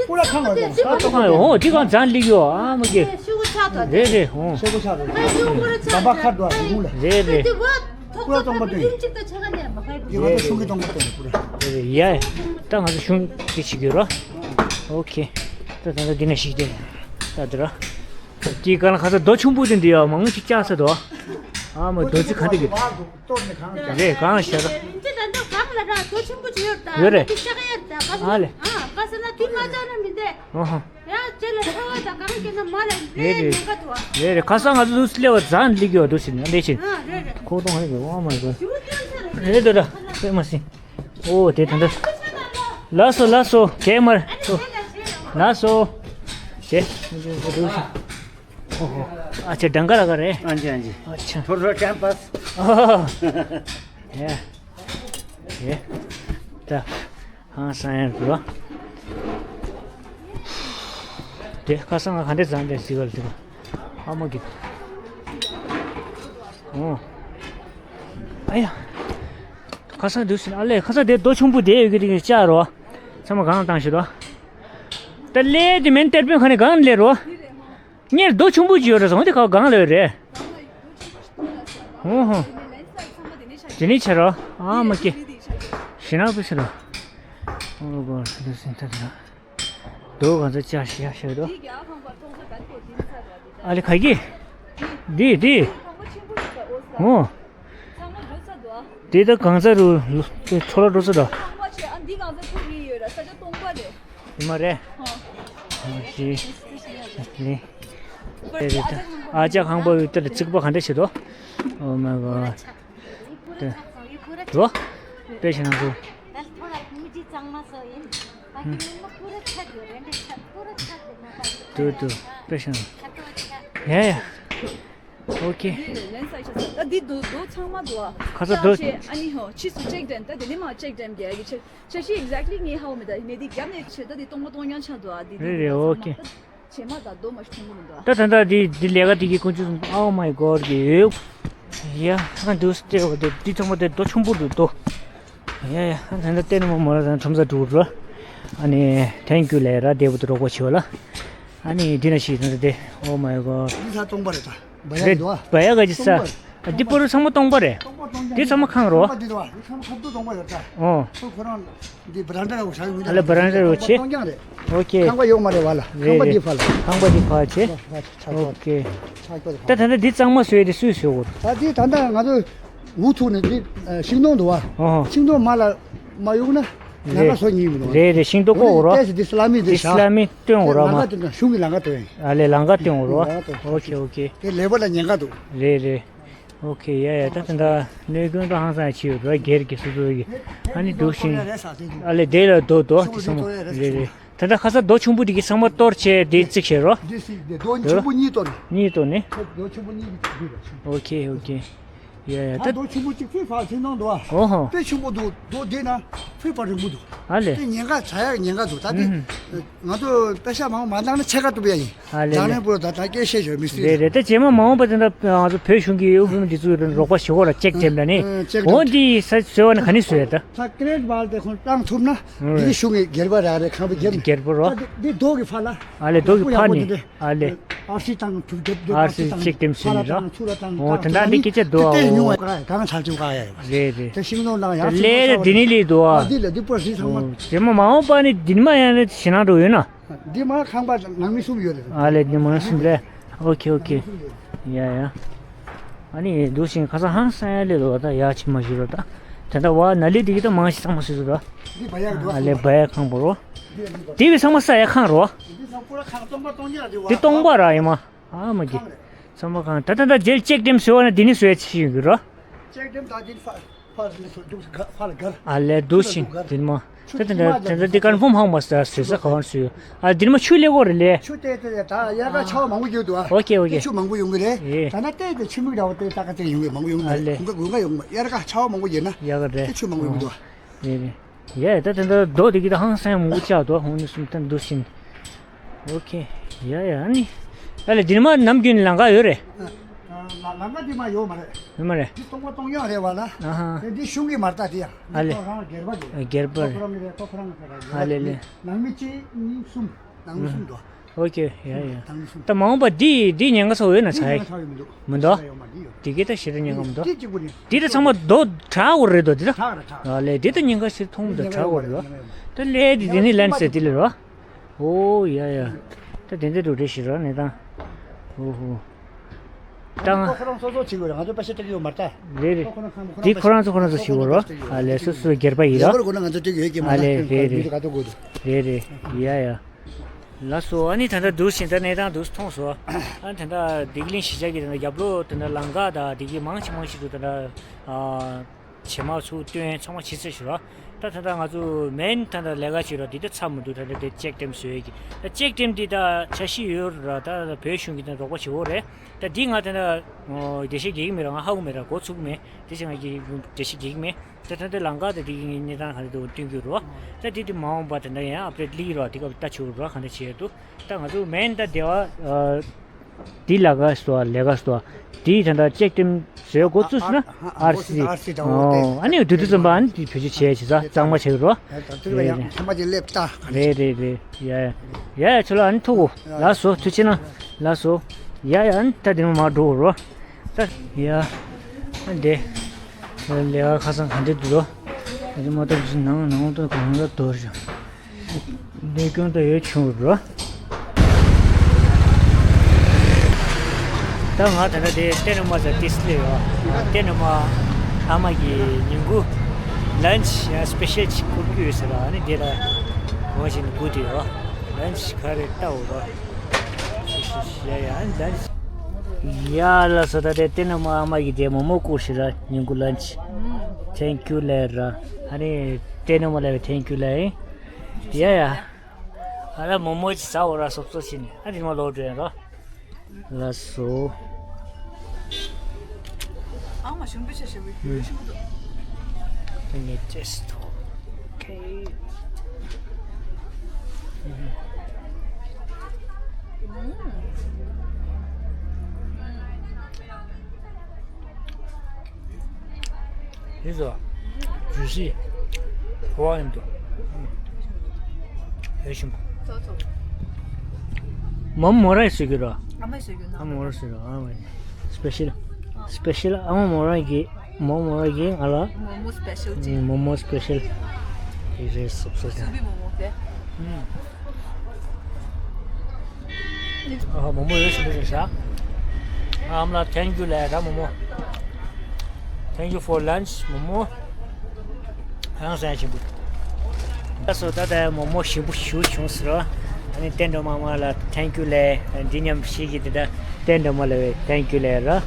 པུ་ར་ཁང་ར། ས་ཏོ་ཁང་ཡོ་འོ་འདི་གང་ཚང་ལིག་ཡོ་ཨ་མ་གེ། རེད་རེད་འོ། རེད་རེད། ཡ་ད་ང་ཚོ་གཞུང་གི་གཏོང་པ་སྟོན་པུ་ར། རེད་རེད་ཡ། ད་ང་ཚོ་གཞུང་འདི་བྱེད་ཀྱི་རོ། ཨོ་ཁེ། ད་ད་ད་འདི་ནས་ཤིག་དེ། ད་དེ་ར། དེའི་སྒང་ལ་ཁ་ས་རྡོ་ཆུང་པོ་དེ་འདི་ཡ་མང་ཆེ་བཅག་ས་དོ། ཨ་མ་རྡོ་ཆུ་ག་འདི་གི། རེད་གང་ཤ་ར། ཡོད་རེད། ཨ་ལེ། ཨོ་ཧོ། རེད་རེད། རེད་རེད། ཁ་སང་ང་ཚོ་སླེབས་པ་རྫ་སླེབས་ཀྱི་བ་འདུག་ཟེར་ནས་འདི་བྱས། ཁོག་སྟོང་ཧེ་གི་ཨོ་མ་གོ། རེད་འདུག་ད་དཔེ་མ་སྲིད། ཨོ་དེ་ད་ལྟ། ལགས་སོ་ལགས་སོ། གད་མར། ལགས་སོ། དེ། ཨོ་ཧོ། ཨ་ཅེ་ཌང་ག་ལ་ག་རེད། ཨ་ཅེ་ཨ་ཅེ། ཨ་ཅེ། ཐོ་རོ་ཀེམ་པ་སི། ཨོ། ཡ། ཡ། ད། ཧང་སང་ཡང་འགྲོ། དེ་ཁ་སང་ང་ག་འདྲས་བཟང་འདྲས་ཟིག་ག་ལ་དེ་ཨ་མ་གི། ཨོ། ཨ་ཡ། ཁ་སང་དུས་སུ་ཨ་ལས་ཁ་སང་དེ་རྡོ་ཆུང་པོ་དེ་ཡོད་གི་དེ་གི་ལྕགས་རོ། ཚང་མ་གང་བཏང་ཞིག་རོ། ད་ལས་དེ་མེན་ཏེར་པོན་ཁ་ནས་གང་ལས་རོ། གཉེར་རྡོ་ཆུང་པོ་ཅིག་ཡོད་རེད་ཟེར་འོ་དེ་ག་གང་ལ་ཡོད་རེད། ཧོ་ཧོ། དེ་ནི་ཆ་རོ། ཨ་མ་ཀེ། ཞི་ན་པུ་ཤི་རོ། ཨོ་གོ་ར་སི་ཏུ་སིན་ཐ་དི་ར། རྡོ་གང་ཚ་ཅག་ཤི་ཡ་ཤི་རོ། ཨ་ལེ་ཁ་གི། འདི་འདི། ཧོ། འདི་ད་གང་ཚ་རུ་ཚོ་ལ་འགྲོ་ས་དོ། ཡིན་མ་རེད། ཨ་ཅག་ཁང་པ་ཡོད་དེ་ལ་རྩིག་པ་ག་འདྲ་བྱེད་དོ། Oh my god. དེ། རོ། དཔེ་ཞིག་ནང་དུ། དུ་དུ། དཔེ་ཞིག་ནང་། ཡ་ཡ། ཨོ་ཁེ། ད་འདི་རྡོ་རྡོ་ཚང་མ་འདུག་ཨ། ཁ་ཚ་རྡོ། ཨ་ནི་ཧོ་ཕྱིས་སུ་ཅེག་ཌེམ་ད་དེ་ནི་མ་ཅེག་ཌེམ་རྒྱག་གི་ཆེ། ཆ་ཤི་exactly ངའི་ཧའོ་མི་ད་ནི་འདི་རྒྱབ་ནས་ཆེ་ད་འདི་སྟོང་པ་སྟོང་རྐྱང་ཆགས་འདུག་ཨ་འདི་རེད་རེད། ཨོ་ཁེ། བྱེ་མ་ད་རྡོ་མ་ཤི་ཐུང་གི་མི་འདུག་ཨ། ད་ད་ད་འདི་འདི་ལས་ཀ་འདི་གི་ཀུན་སྤྱོད་oh my god གི་ཡོད། ཡ་ཨ་འདུག་སྟེ་འོ་དེ་འདི་ཚང་མ་དེ་རྡོ་ཆུང་པོ་འདུག་རྡོ། ཡ་ཡ་ཨ་ད་ད་བལྟས་ན་མ་མོ་ར་ད་ཁྲོམ་ས་འགྲོ་ར། ཨ་ནི་thank you ལས་ར་འདས་པོ་དུ་རོགས་པ་བྱེད་པ་ལ། ཨ་ནི་འདི་ན་ཞིག་ད་ད་དེ་oh my god འདི་ས་སྟོང་པ་རེད་ད། བ་ཡ་རེད་འདུག་ཨ། བ་ཡ་ག་ཅི་ས། སྟོང་པ། ཨ་འདི་པོ་རུ་ཚང་མ་སྟོང་པ་རེད། སྟོང་པ་སྟོང་རྐྱང་འདི་ཚང་མ་ཁང་རོ། སྟོང་པ་འདི་འདུག་ཨ། འདི་ཚང་མ་ཁ་ཐུག་སྟོང་པ་ཡོད་ད། ཨོ། ཁོ་ཁོ་རང་འདི་བ་རན་ཌ་རུ་ཆགས་ཡོད་མི་འདུག་ཨ་ལ་བ་རན་ཌ་རུ་ཆེ། སྟོང་རྐྱང་རེད། ཨོ་ཁེ། ཁང་པ་ཡོད་མ་རེད་བ་ལ། རེད་ཁང་པ་རེད། འདི་ཕ་ལ། ཁང་པ་འདི་ཕ་ཆེ། ཆགས་ཆགས་ཆགས། ཨོ་ཁེ། ཆགས་ཆགས། ད་ད་ལྟ་འདི་གཙང་མ་བཟོས་ཏེ་སུས་བཟོས་འོར། ད་འདི་ད་ལྟ་ང་ཚོ་འུ་ཐུག་ནས་འདི་ཤིང་སྡོང་འདུག་བ། ཨོ་ཧོ། ཤིང་སྡོང་མ་ལ་མ་གཡུག་ན་ལམ་ཁ་རེད། བཟོ་ཉིན་མི་འདུག་བ། རེད་རེད། ཤིང་སྡོང་ཀོ་འོ་རོ། ཏེས་འདི་སི་ལ་མི་འདི་འདི་སི་ལ་མི་སྟོན་འོ་རོ་མ། ལམ་ཁ་སྟོན་གཞུང་གི་ལམ་ཁ་སྟོན། ཨ་ལས་ལམ་ཁ་སྟོན་འོ་རོ། ལམ་ཁ་སྟོན། ཨོ་ཁེ་ཨོ་ཁེ། དེ་ལས་པ་ལ་ཉེན་ཁ་འདུག་རེད་རེད། ཨོ་ཁེ་ཡ་ཡ། ད་དེ་འདྲ་གནོད་སྐྱོན་ད་ཧང་སང་ཡ་ཆེ་ཡོད་ར་སྒེར་གྱི་སོ་སོ་ཡི། ཨ་ནི་འདུག་ཤིང་། ཨ་ལས་དེ་ལ་རྡོ་རྡོ་དེ་ཚང་མ་རེད་རེད། ད་ལྟ་ཁ་ས་རྡོ་ཆུང་པོ་དེ་གི་ཚང་མ་གཏོར་བྱས་དེ་བརྩིགས་བྱས་རོ། འདི་སྲིད་དེ་རྡོ་ཆུང་པོ་གཉིས་གཏོར། གཉིས་གཏོར་ནི། རྡོ་ཆུང་པོ་གཉིས་ཀྱི་རྒྱུད་རེད། ཨོ་ཁེ་ཨོ་ཁེ། ཡ་ཡ། ད་ད་རྡོ་ཆུང་པོ་གཅིག་ཕུད་ཕར་ཕྱིན་གཏོང་འདུག་ཨ། ཨོ་ཧོ། དཔེ་ཆུང་པོ་འདུག་རྡོ་དེ་ན་ཕུད་ཕར་རིང་པོ་འདུག་ཨ་ལས། དེ་ཉེན་ཁ་ཚ་ཡག་ཉེན་ཁ་འདུག་ད་དེ། ཨུ་ཧུ། ང་ཚོ་པེ་ཤ་མང་པོ་མ་བཏང་ན་ཆད་ཁ་ཐུབ་ཡ་ཡིན། ཨ་ལས་ལས། ལས་པོ་ད་ད་སྐད་བཤད་ཞོར་མི་སྲིད། རེད་རེད། ད་རྗེས་མ་མ་འོངས་པ་དེ་འདྲ་ང་ཚོ་བོད་གཞུང་གི་ཨུ་བུ་འདི་ཚོས་རོགས་པ་ཞུ་གོ་ར་ཅེག་ཌེམ་ལ་ནི། ཨ་ཅེག་ཌེམ། འོ་འདི་ས་བཟོས་པ་ན་ག་ནས་བཟོས་ད། ད་ཀྲེད་ཝལ་དེ་ཁོང་བཏང་ཐུབ་ན། ཨ་འདི་གཞུང་གི་སྒེར་པ་རག་རེད་ཁང་པ་བརྒྱབ་ནས། སྒེར་པ་རོ། ད་འདི་རྡོ་གི་ཕར་ལ། ཨ་ལས་རྡོ་གི་ཕར་ནས། ཨ་ལས། ཨར་སི་བཏང་གྲུབ་རྒྱབ་རྡོ་ཨར་སི་ཅེག་ཌེམ་བཟོས་ནས་རོ། ཕར་ལ་བཏང་ཚུར་ལ་བཏང་། ཨོ་དེ་འདྲ་ནི་སྐད་ཆ་འདུག་ཨ། ཨོ་གང་ཚར་ཅིག་ག་ཡ་ཡོད་པ་རེད་རེད། དེ་ཤིང་སྡོང་ནང་ཡང་ལས་འདི་ནི་ལས་འདུག་ཨ། འདི་ལ་འདི་པོ་རི་ཚང་མ། རྗེས་མ་མ་འོངས་པ་ནི་འདི་ནི་མ་ཡང་ནི་ཞེད་སྣང་འགྲོ་ཡོད་ན། འདི་མ་ཁང་པ་ནང་མི་གསུམ་ཡོད་རེད། ཨ་ལས་འདི་མ་གསུམ་རེད། ཨོ་ཁེ་ཨོ་ཁེ། ཡ་ཡ། ཨ་ནི་འདུག་ཤིང་ཁ་སང་ཧང་སང་ཡ་ལས་ལོ་ད་ཡ་ཆི་མ་ཞུ་རོ་ད། དེ་འདྲ་བ་ན་ལི་དེ་གི་ད་མང་ཞིག་ཚང་མ་སུ་སུ་རོ། འདི་བ་ཡག་འདུག་ཨ་ལས་བ་ཡག་ཁང་པོ་རོ། འདི་བི་ཚང་མ་ས་ཡ་ཁང་རོ། འདི་ཚང་པོ་ར་ཁང་སྟོང་པ་སྟོང་ཉེ་ར་འདི་བ། འདི་སྟོང་པ་ར་ཡིན་མ། ཨ་མ་གི། ཁང་རེད། ཚང་མ་ཁང་ད་ད་ད་རྗེས་ཅེག་ཌེམ་བཟོས་བ་ན་འདི་ནི་བཟོས་ཡ་ཆི་ཡོད་གི་རོ། ཅེག་ཌེམ་ད་འདི་ཕ། ཕར་ལ་སོ་འདུག་ཕར་ལ་སྒར། ཨ་ལས་འདུག་ཤིང་འདིར་མ། ཆུ་ད་དེ་འདྲ་དེ་འདྲ་འདི་ཀོན་ཕོམ་ཧང་མ་ས་སུ་ས་ག་བར་སུ། ཨ་འདིར་མ་ཆུ་ལེ་གོ་རེ་ལེ། ཆུ་ཏེ་ཏེ་ད་ཡར་ཀ་ཆར་པ་མང་པོ་ཡོད་འདུག་ཨ། ཨོ་ཁེ་ཨོ་ཁེ། ཆུ་མང་པོ་ཡོང་གི་རེད། ཨེ། ད་ན་ཏེ་ཏེ་ཆུ་མིག་འདྲ་བོ་ཏེ་ཏ་ཀ་ཏེ་ཡོང་གི་མང་པོ་ཡོང་གི་ཨ་ལེ། རེད། གུང་ག་གུང་ག་ཡོང་མ་ཡར་ཀ་ཆར་པ་མང་པོ་ཡོད་ན། ཡག་རེད། ཏེ་ཆུ་མང་པོ་ཡོང་གི་འདུག་ཨ། རེད་རེད། ཡ་ཡ་ད་དེ་འདྲ་རྡོ་དེ་གི་ད་ཧང་སང་མང་པོ་ཆགས་འདུག་ཧོང་ནི་སུམ་ཐན་འདུག་ཤིང་། ཨོ་ཁེ། ཡ་ཡ་ཨ་ནི། ཨ་ལེ་འདིར་མ་ནམ་རྒྱུན་ནས་ལམ་ཁ་ཡོད་རེད། ལ་ལམ་ཁ་འདི་མ་ཡོད་མ་རེད། ཡོད་མ་རེད། འདི་སྟོང་པ་སྟོང་རྐྱང་རེད་བ་ལ། ཨ་ཧ། དེ་འདི་གཞུང་གི་མ་རེད་ད་དེ་ཡང་། ཨ་ལེ། ཁོ་རང་སྒེར་པ་རེད། སྒེར་པ་རེད། ཁོ་རང་གི་རེད་ཁོ་ཁོ་རང་གི་རེད། ཨ་ལེ་ལེ། ནང་མི་གཅིག་གཉིས་གསུམ། ནང་མི་གསུམ་འདུག་ཨོ་ཁེ་ཡ་ཡ། ནང་མི་གསུམ། ད་མ་འོངས་པ་འདི་འདི་ཉེན་ཁ་ཚ་བོ་ཡོད་ན་ཚ་ཡི། ཉེན་ཁ་ཚ་བོ་ཡོད་མི་འདུག་མི་འདུག་ཚ་ཡོད་མ་འདི་ཡོད། དེ་གས་ད་ཞེ་དྲག་ཉེན་ཁ་མི་འདུག་འདི་གཅིག་པུ་རེད། འདི་ད་ཚང་མ་རྡོ་དྲག་བོ་རེད་དོ་འདི་ད། དྲག་རེད་དྲག་ཨ་ལེ་འདི་ད་ཉེན་ཁ་ཞེ་དྲག་མཐོང་མི་འདུག་དྲག་བོ་རེད་རོ། ད་ལས་འདི་དེ་ནི་ལན་ཟེར་འདི་ལ་རོ། ཨོ་ཡ་ཡ། ད་དེ་འདྲ་འགྲོ་རེ་ཞིག་ར་ནས་ད། ཨོ་ཧོ། ད་ང་ཁོ་ཁོ་རང་སོ་སོ་བྱེད་དགོས་རེད། ང་ཚོ་པེ་ས་སྤྲད་ཀྱི་ཡོད་མ་རེད་ད། རེད་རེད། ཁོ་ཁོ་རང་ཁང་ཁོ་འདི་ཁོ་རང་ཚོ་ཁོ་རང་ཚོ་བྱེད་དགོས་རོ། ཨ་ལས་སོ་སོའི་སྒེར་པ་ཡིན་རོ། ལས་པར་དགོས་ན་ང་ཚོ་སྤྲད་ཀྱི་ཡོད་ཀྱི་མ་ཨ་ལས་རེད་རེད། མི་ཚོ་ག་ཚོད་དགོས་འདུག་རེད་རེད། ཡ་ཡ། ལགས་སོ། ཨ་ནི་ད་ལྟ་འདུག་ཟིན། ད་གནས་སྟངས་འདུག་མཐོང་སོང་། ཨ་ནི་ད་ལྟ་བདེ་སྐྱིད་གླིང་གཞིས་ཆགས་ཀྱི་ད་ལྟ་རྒྱབ་ལོགས་ད་ལྟ་ལམ་ཁ་དང་བདེ་སྐྱིད་མང་ཆེ་མང་ཆེ་འདུག་ད་ལྟ་ཨ་བྱེ་མ་ཚུར་བཏོན་ཚང་མ་བྱེད་ཚར་ཞིག་རོ། ད་ད་ལྟ་ང་ཚོ་མེན་ད་ལྟ་ལས་ཀ་བྱེད་རོ། འདི་ད་ཚར་མི་འདུག་ད་ལྟ་དེ་ཅེག་ཌེམ་བཟོ་ཡས་ཀྱི། ད་ཅེག་ཌེམ་འདི་ད་འཆར་གཞི་ཡོད་ར། ད་ད་བོད་གཞུང་གི་ད་རོགས་པ་བྱེད་འོ་རེད། ད་འདི་ང་ད་ད་འགྲེལ་བཤད་རྒྱག་གི་མེད་ར། ང་ཧ་གོ་མེད་ར། འགོ་ཚུགས་མེད། དེ་ཕྱིར་ང་གི་འགྲེལ་བཤད་རྒྱག་གི་མེད། ད་ད་ལྟ་ལམ་ཁ་དེ་དེ་གི་གནས་སྟངས་ག་རེ་འདུག་སྟོན་གྱི་རོ། ད་དེ་དེ་མ་འོངས་པ་དེ་འདྲ་ཡང་ཨབ་ཌེཊ་སླེབས་རོ། དེ་སྐབས་ལྟ་ཆོག་རོ། ག་འདྲ་བྱེད་འདུག་ད་ང་ཚོ་མེན་ད་སྡེ་བ་ཨ་དེ་ལ་ག་སོ་ལས་ཀ་སོ་དེ་ད་ལྟ་ཅེག་ཌེམ་བཟོས་འགོ་བཙུགས་སོང་ན། ཨར་སི། ཨོ། ཨ་ནི་དུས་དུས་ཙམ་པ་ཨ་ནི་དེ་བེད་སྤྱོད་བྱས་བྱས་ཙང་གཙང་མ་བྱེད་རོ། ད་དུས་ལ་ཡང་ཐེངས་མ་ཅིག་སླེབས་ལྟ། རེད་རེད་རེད། ཡ་ཡ་ཡ་ཡ། ཁྱོད་ལ་ཨ་ནི་ཐུག་གོ། ལགས་སོ། ཐུགས་རྗེ་གནང་། ལགས་སོ། ཡ་ཡ། ཨ་ནི་ད་དེ་ནས་མར་འགྲོ་རོ། ད་ཡ། ཨ་འདི། ལས་ཀ་ཁ་སང་ག་འདྲ་འདུག་རོ། ཨ་འདི་མ་གཏོགས་ནང་ནང་དུ་གང་ལ་དོར་ཞིང་། གནོད་སྐྱོན་ད་ཡོད་བྱུང་རོ། ད་ང་ད་ལྟ་དེ་ཏན་ཏན་མ་ཟ་ཏིས་ལེ་ཡོད། ཏན་ཏན་མ་ཨ་མ་གི་ཉིན་གུང་ལན་ཆི་ཡང་སི་པེ་ཤལ་ཅིག་ཁུར་གྱི་ཡོད་ཟེར་ར། ཨ་ནི་དེ་ལ་འོང་བཞིན་སྒུག་དེ་ཡོད། ལན་ཆི་ག་རེ་ལྟ་འོ་རོ། ཡ་ཡ། ཨ་ནི་ལན་ཆི། ཡ་ལགས་སོ། ད་དེ་ཏན་ཏན་མ་ཨ་མ་གི་དེ་མོ་མོ་བསྐུར་ཞིག་ར། ཉིན་གུང་ལན་ཆི། ཐེང་ཀྱུ་ལེ་ར། ཨ་ནི་ཏན་ཏན་མ་ལེ་བའི་ཐེང་ཀྱུ་ལེ། ཡ་ཡ། ཨ་ལ་མོག་མོག་ཅིག་ཟ་འོ་ར། སོབ་སོབ་བྱས་ནས། ཨ་རི་མ་ལོག་འགྲོ་ཡ་རོ། ལགས་སོ། ཨ་མ་ཞིམ་པོ་ཆེ་ཞེ་པོ་ཞིམ་པོ་འདུག་ད་ངས་ཅེས་ཐོག་ཁེ། དེ་ཚོ་ཇུ་སི། ཧོ་ཨེམ་དུ། ཧེ་ཤིམ། མོམ་མོ་ར་ཟེར་གྱི་ར། ཨ་མ་ཟེར་གྱི་ན། ཨ་མ་མོ་ར་ཟེར་ར། ཨ་མ་སི་པེ་ཤལ། སི་པེ་ཤལ། ཨ་མ་མོ་ར་གི་མོམ་མོ་ར་གི་ང་ལ་མོམ་མོ་སི་པེ་ཤལ་ཅིག་མོམ་མོ་སི་པེ་ཤལ། དེ་རེད། སོབ་སོབ་ཅིག་སུ་བི་མོམ་མོ་དེ། ཨ་མོག་མོག་ཡོད་ཞིག་རེད་ཤག་ཨམ་ལགས། thank you ལགས། ད་མོག་མོག thank you for lunch མོག་མོག་ཧང་སང་ཞིམ་པོ། ད་སོ་ད་ད་མོག་མོག་ཞིམ་པོ་ཞུ་བྱུང་ཟེར་རོ། ཨ་ནི་ཏན་ཏན་མ་མ་ལ་thank you ལས། འདི་མཉམ་ཞིག་གི་དེ་ད་ཏན་ཏན་མ་ལ་བས་thank you ལས་ར།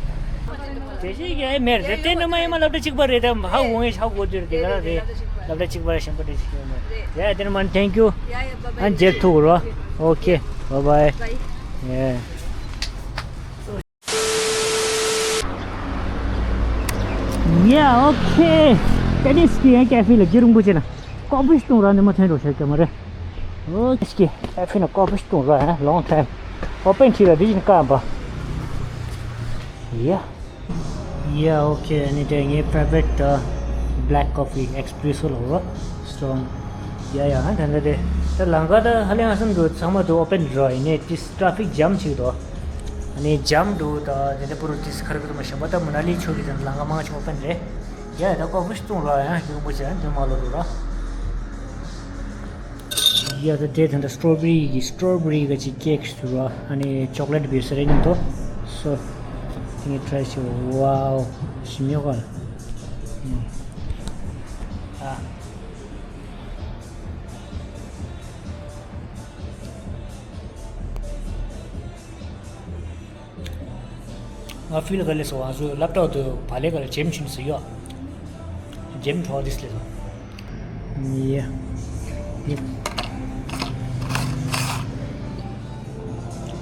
དེ་ཞིག་གི་མེར་དེ་ཏན་ཏན་མ་ཡི་མ་སློབ་གྲྭ་གཅིག་པ་རེད། ད་ཧ་གོ་ངེས་ཧ་གོ་དུས་དེ་ག་རེད། སློབ་གྲྭ་གཅིག་པ་ཞིམ་པོ་དེ་ཞིག་ཡོད་མེད། ཡ་ཏན་ཏན་མ་thank you ཡ་ཡ། bye bye ཨ་མཇལ་ཐུག་རོ། okay bye bye bye. Yeah. Yeah, okay. That is the cafe ལ་རྒྱུན་རིང་པོ་བྱས་ན་ཀོ་ཕི་སྟོང་ར་ནི་མ་ཐོན་འགྲོ་ཤེས་ཀྱི་མ་རེད། Okay, cafe ན་ཀོ་ཕི་སྟོང་ར། long time open ཁྲིད་ལ་དེ་བཞིན་བཀག་པ། Yeah. Yeah, okay. ཨ་ནི་དེ་ངའི་favorite black coffee espresso ལ་རོ། strong. Yeah, yeah. ད་ད་དེ་ད་ལམ་ཁ་ད་ཧ་ལས་ང་སེམས་འདུག་ཚང་མ་འདུག open རོ། ཡིན་ནའི་ཏིས་traffic jam ཞིག་འདུག་ཨ་ནི་jam འདུག་ད་དེ་འདྲ་པོ་རུ་ཏིས་ཁར་གི་དུ་མ་ཞིམ་པ། ད་མ་ན་ལི་ཕྱོགས་ཀྱི་དེ་ལམ་ཁ་མང་ཆེ་open རེད། Yeah, ད་ཀོ་ཕི་སྟོང་ར་ཡང་རྒྱུན་པོ་ཆེ་ཡང་དེ་མ་ལོ་རུ་ར། ཡ་ད་དེ་ད་ད་strawberry གི་strawberry ག་ཅིག་cake ཞིག་འདུག་ར། ཨ་ནི་chocolate བི་སི་རེ་ཉིན་ཏོ། So དེ་ངས་try བྱེད། Wow ཞིམ་ཡོད་ག་ལ། ཨ། ང་ཕིལ་ག་ལེ་སོ་ང་ཚོ་སློབ་གྲྭ་དུ་བ་ལེ་ག་ལེ་ཇེམ་ཆུན་སི་ཡོ། ཇེམ་ཁྲོ་དིས་ལེ་སོ། ཡེ། ཡེ།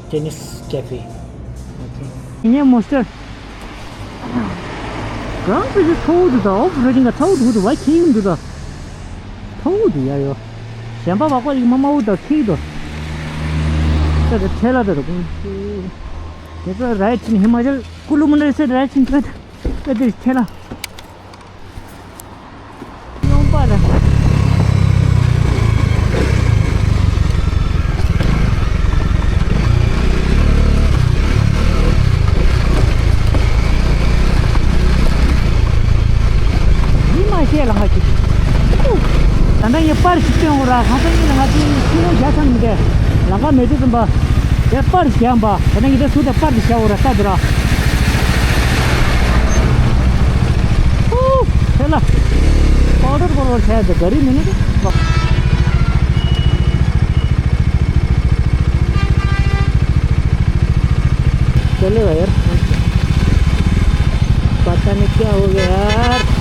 ཏེ་ནིས་ཀེ་ཧྥེ། ངས་མོ་སི་ཊར། གང་ཟེར་གྱི་ཚ་བོ་འདུག་ད། ཨོ་རེ་ཅིང་ག་ཚ་བོ་འདུག་འདུག་བ་ཁྱེད་ཡིན་འདུག་ད། ཚ་བོ་འདུག་ཡ་ཡོ། གཞན་པ་བག་པ་ཡིག་མ་མ་བོ་ད་ཁྱེད་ཡིན་འདུག་ད་ད་ཁྲེ་ལ་ད་ད་ཀུང་ཀུ། དེ་ཚོ་རའི་ཊི་ནི་ཧི་མ་ཅལ་ཀུ་ལུ་མི་འདྲ་ཟེར་རའི་ཊི་ནི་ཀ་ད་ད་དེ་ཁྲེ་ལ། ཡོང་པ་ལ། མི་མ་ཤེས་ལ་ང་ཅིག་ད་ལྟ་ངས་པར་ཞིག་སྟོན་དགོས་ར། ཁ་སང་ཉིན་ལ་ང་ཚོའི་ཁྱི་མོ་བཞག་ཚང་མི་འདྲ་ལམ་ཁ་མེད་དུས་ཙམ་པ་དེ་པར་ཞིག་བརྒྱབ་པ། ད་ལྟ་ངས་དེ་ཟུར་དུ་པར་ཞིག་བཞག་དགོས་ར། ལྟ་དུས་ར། ཧུ། ཁྲེ་ལ། པའོ་ཌར་པའོ་ཌར་བྱས་ཏེ་ག་རི་མི་ནུས་ཏེ། चलेगा यार। पता नहीं क्या हो गया यार।